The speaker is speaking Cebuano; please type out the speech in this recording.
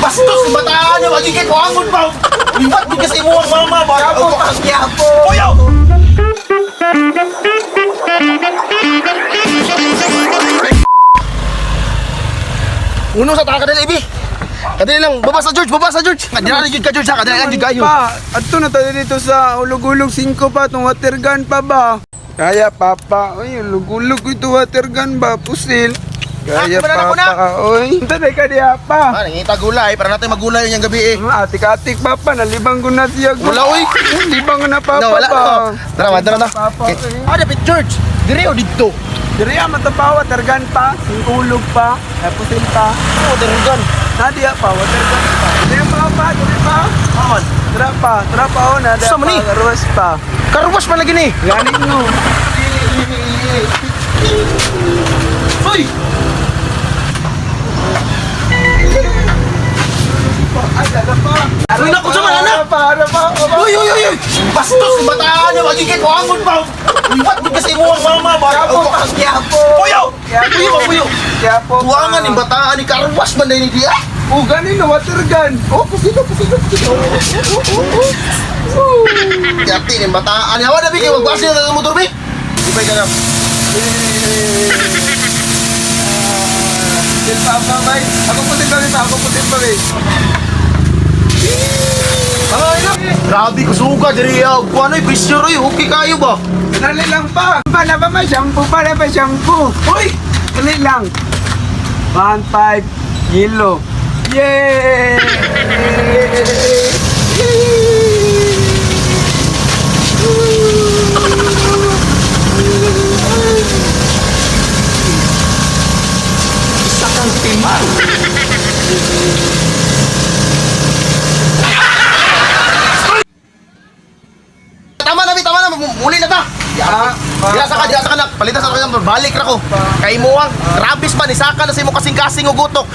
Bastos ni bataan niya, wagi kay kuangon pa. Liwat gud kasi mo ang mama ba. Yapo pa, yapo. Puyo! Uno sa taka kadali ibi. Kadali lang, baba sa George, baba sa George. Kadali jud ka George, ha, kadali lang jud kayo. Pa, adto na tayo dito sa ulog-ulog 5 pa, tong water gun pa ba? Kaya papa, oy, ulog-ulog ito water gun ba, pusil. Kaya Ah, kumana na, papa, kuna. oy. Unta ka diha pa. Ah, nangita gulay para natin magulay yung gabi eh. Atik-atik papa, nalibang ko na siya. Wala, oy. Libang ko na papa No, wala pa. no. Tara, ma, tara na. Papa, Okay. oy. Ah, dapat George. Dire o didto? Diri ah, matapa, water gun pa, singkulog pa, pusil pa. Oh, dire gan. Na diha pa, water gun pa. Diri pa pa, diri pa. Aman. Tara pa, tara pa oh, na Sa man ni? pa, ruwas pa. Karwas man lagi ni. Gani no. Hoy! Ay, dala pa. Uy, naku, sa man, anak. Ara pa, ara pa. Uy, uy, uy, uy! Bastos ni bataan niya, wagi kay kuangon pa. Liwat gud kasi mo ang mama ba. Yapo pa, yapo. Puyo! Yapo. Puyo ba, puyo? Yapo. Tuwangan ni bataan ni karwas man dahil ni diya. Oh, gani no, water gun. Oh, pusilo, pusilo, pusilo. Oh, oh, oh, oh. Yati ni bataan. Hawa na bi kay magbasi na sa motor bi. Di ba ka na? Del pa, pa, bay. Ako pusil pa, pa, ako pusil pa, bay. Ay, na. Grabe kusuga diri ah. Kuan oy pressure oy, okay kayo ba? Dali lang pa. Pa, na pa, may shampoo pa, na pa, shampoo. Uy, dali lang. 1, 5, kilo. Yay! Isa kang timang. Tama na, bi, tama na. Muli na ta. Ah, Dila sa ka, dila sa ka na. Palitan sa ka, balik ra ko. Kay mo ang grabis pa ni saka na sa imo kasing-kasing og gutok.